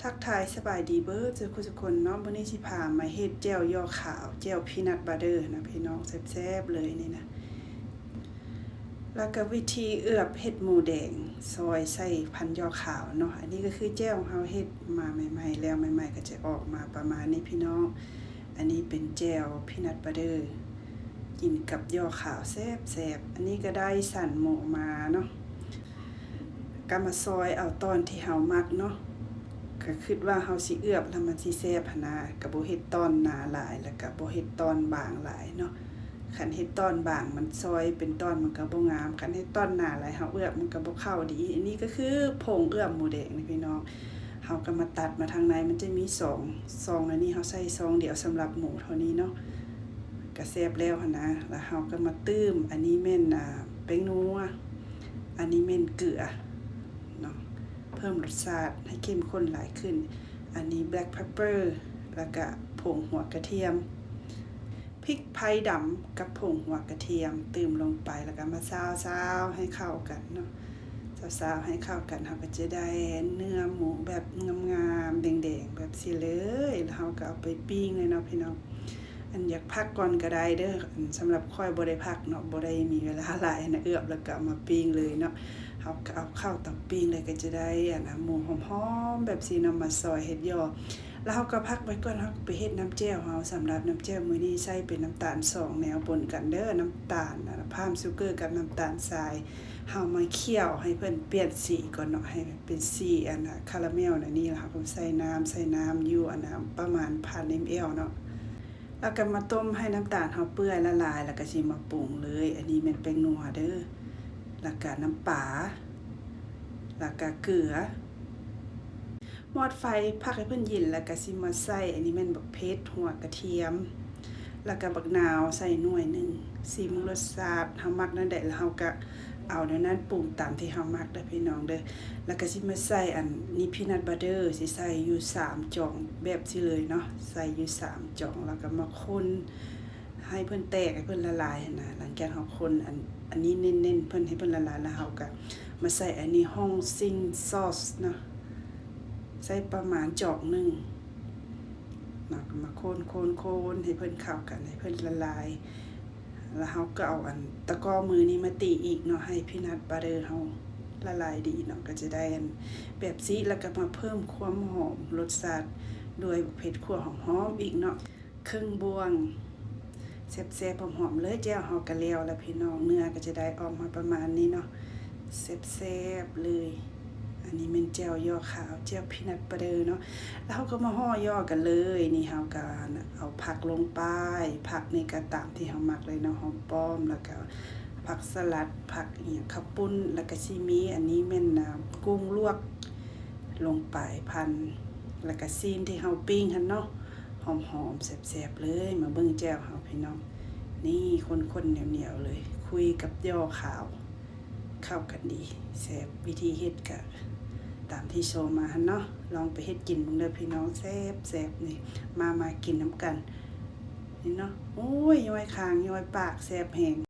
ທັກທາຍສະບາຍດີເບີດສູ່ຄູ່ສູ່ຄົນເນາະ, ມື້ນີ້ຊິພາມາເຮັດແຈ່ວຍໍ່ຂາວ ແຈ່ວ peanut butter ນະພີ່ນ້ອງ, ແຊບໆເລີຍນີ້ນະ. ແລ້ວກໍວິທີເອືອບເຮັດໝູແດງ ຊອຍໃສ່ພັນຍໍ່ຂາວເນາະ. ອັນນີ້ກໍຄືແຈ່ວເຮົາເຮັດມາໃໝ່ໆ ແລ້ວໃໝ່ໆກໍຈະອອກມາປະມານນີ້ພີ່ນ້ອງ. ອັນນີ້ເປັນແຈ່ວ peanut butter ກິນກັບຍໍ່ຂາວແຊບໆ. ອັນນີ້ກໍໄດ້ສັນໝູມາເນາະ, ກໍມາຊອຍເອົາຕອນທີ່ເຮົາມັກເນາະ. ກໍຄິດວ່າເຮົາຊິເອືອບແລ້ວມັນຊິແຊບຫັ້ນນາ, ກໍບໍ່ເຮັດຕອນໜາຫຼາຍ ແລ້ວກໍບໍ່ເຮັດຕອນບາງຫຼາຍເນາະ. ຄັນເຮັດຕອນບາງມັນຊອຍເປັນຕອນມັນກໍບໍ່ງາມ, ຄັນເຮັດຕອນໜາຫຼາຍເຮົາເອືອບມັນກໍບໍ່ເຂົ້າດີ. ອັນນີ້ກໍຄືຜົງເອືອບໝູແດງນີ້ພີ່ນ້ອງ, ເຮົາກໍມາຕັດມາທາງໃນ ມັນຈະມີຊອງ, ຊອງໃນນີ້ເຮົາໃສ່ຊອງດຽວສຳລັບໝູເທົ່ານີ້ເນາະ, ກະແຊບແລ້ວຫັ້ນນະ. ແລ້ວເຮົາກໍມາຕື່ມ, ອັນນີ້ແມ່ນ ອ່າ ແປ້ງນົວ, ອັນນີ້ແມ່ນເກືອເນາະ, ເພີ່ມລົດຊາດໃຫ້ເຂັ້ມຂຸ້ນຫຼາຍຂຶ້ນ. ອັນນີ້ black pepper ແລ້ວກະຜົງຫົວກະທຽມ, ພິກໄພດຳກັບຜົງຫົວກະທຽມຕື່ມລົງໄປ, ແລ້ວກໍມາຊາວໆໃຫ້ເຂົ້າກັນເນາະ. ຊາວໆໃຫ້ເຂົ້າກັນ ເຮົາກໍຈະໄດ້ເນື້ອໝູແບບງາມໆ ແດງໆ ແບບຊີ້ເລີຍ. ແລ້ວເຮົາກໍເອົາໄປປີ້ງເລີຍເນາະພີ່ນ້ອງ. ອັນຢາກພັກກ່ອນກໍໄດ້ເດີ, ອັນສຳລັບຂ້ອຍບໍ່ໄດ້ພັກເນາະ, ບໍ່ໄດ້ມີເວລາຫຼາຍນະ, ເອືອບແລ້ວກໍເອົາມາປີ້ງເລີຍເນາະ. ເຮົາກໍເອົາເຂົ້າເຕົາປີ້ງເລີຍ ກໍຈະໄດ້ອັນ ອາ ໝູຫອມໆແບບຊີ້ເນາະ, ມາຊອຍເຮັດຍໍ່. ແລ້ວເຮົາກໍພັກໄວ້ກ່ອນ, ເຮົາກໍໄປເຮັດນ້ຳແຈ່ວເຮົາ. ສຳລັບນ້ຳແຈ່ວມື້ນີ້ໃຊ້ເປັນນ້ຳຕານສອງແນວປົນກັນເດີ, ນ້ຳຕານ palm sugar ກັບນ້ຳຕານຊາຍ. ເຮົາມາຂ້ຽວໃຫ້ເພິ່ນປ່ຽນສີກ່ອນເນາະ, ໃຫ້ເປັນສີອັນ ຄາຣາເມວແນວນີ້. ແລ້ວເຮົາກໍໃສ່ນ້ຳ, ໃສ່ນ້ຳຢູ່ອັນ ປະມານພັນ ml ເນາະ. ແລ້ວກໍມາຕົ້ມໃຫ້ນ້ຳຕານເຮົາເປື່ອຍລະລາຍ, ແລ້ວກໍຊິມາປຸງເລີຍ. ອັນນີ້ແມ່ນແປ້ງນົວເດີ, ແລ້ວກໍນ້ຳປາ, ແລ້ວກໍເກືອ. ມອດໄຟພັກໃຫ້ເພິ່ນເຢັນ ແລ້ວກໍຊິມາໃສ່ ອັນນີ້ແມ່ນບັກເຜັດ, ຫົວກະທຽມ ແລ້ວກໍບັກນາວໃສ່ໜ່ວຍໜຶ່ງ. ຊີມເບິ່ງລົດຊາດ ເຮົາມັກແນວໃດ ແລ້ວເຮົາກໍເອົາແນວນັ້ນ ປຸງຕາມທີ່ເຮົາມັກເດີພີ່ນ້ອງເດີ. ແລ້ວກໍຊິມາໃສ່ອັນນີ້ peanut butter ຊິໃສ່ຢູ່ສາມຈອງແບບຊີ້ເລີຍເນາະ, ໃສ່ຢູ່ສາມຈອງ ແລ້ວກໍມາຄົນໃຫ້ເພິ່ນແຕກ ໃຫ້ເພິ່ນລະລາຍຫັ້ນນະ. ຫຼັງຈາກເຮົາຄົນອັນ ອັນນີ້ເນັ້ນໆເພິ່ນ ໃຫ້ເພິ່ນລະລາຍ ແລ້ວເຮົາກໍມາໃສ່ອັນນີ້ Hoisin sauce ເນາະ, ໃສ່ປະມານຈອງໜຶ່ງເນາະ. ກໍມາຄົນໆໆໃຫ້ເພິ່ນເຂົ້າກັນ ໃຫ້ເພິ່ນລະລາຍ. ແລ້ວເຮົາກໍເອົາອັນຕະກໍມືນີ້ມາຕີອີກເນາະ, ໃຫ້ peanut butter ເຮົາລະລາຍດີເນາະ, ກໍຈະໄດ້ອັນແບບຊີ້. ແລ້ວກໍມາເພີ່ມຄວາມຫອມລົດຊາດດ້ວຍເຜັດຂົ້ວຫອມໆອີກເນາະ. ເຄິ່ງບ່ວງ ແຊບໆ ຫອມໆເລີຍ. ແຈ່ວເຮົາກໍແລ້ວລະພີ່ນ້ອງ, ເນື້ອກໍຈະໄດ້ອອກມາປະມານນີ້ເນາະ, ແຊບໆເລີຍ. ອັນນີ້ແມ່ນແຈ່ວຍໍ່ຂາວ ແຈ່ວ peanut butter ເນາະ. ແລ້ວເຮົາກໍມາຫໍ່ຍໍ່ກັນເລີຍ. ນີ້ເຮົາກໍເອົາຜັກລົງໄປ, ຜັກນີ້ກໍຕາມທີ່ເຮົາມັກເລີຍເນາະ, ຫອມປ້ອມ ແລ້ວກໍຜັກສະຫຼັດ, ຜັກອີ່ຫຍັງ ເຂົ້າປຸ້ນ, ແລ້ວກໍຊິມີ ອັນນີ້ແມ່ນ ອາ ກຸ້ງລວກລົງໄປພັນ, ແລ້ວກໍຊີ້ນທີ່ເຮົາປີ້ງຫັ້ນເນາະ. ຫອມໆແຊບໆເລີຍ. ມາເບິ່ງແຈ່ວເຮົາພີ່ນ້ອງ, ນີ້ ຂ້ນໆ ໜຽວໆເລີຍ, ຄຸຍກັບຍໍ່ຂາວ ເຂົ້າກັນດີ ແຊບ. ວິທີເຮັດກະຕາມທີ່ໂຊມາຫັ້ນເນາະ, ລອງໄປເຮັດກິນເບິ່ງເດີພີ່ນ້ອງ, ແຊບໆ ນີ້. ມາ ມາກິນນຳກັນ ນີ້ເນາະ. ໂອ້ຍ ຍ້ອຍຄາງ ຍ້ອຍປາກ ແຊບແຮງ.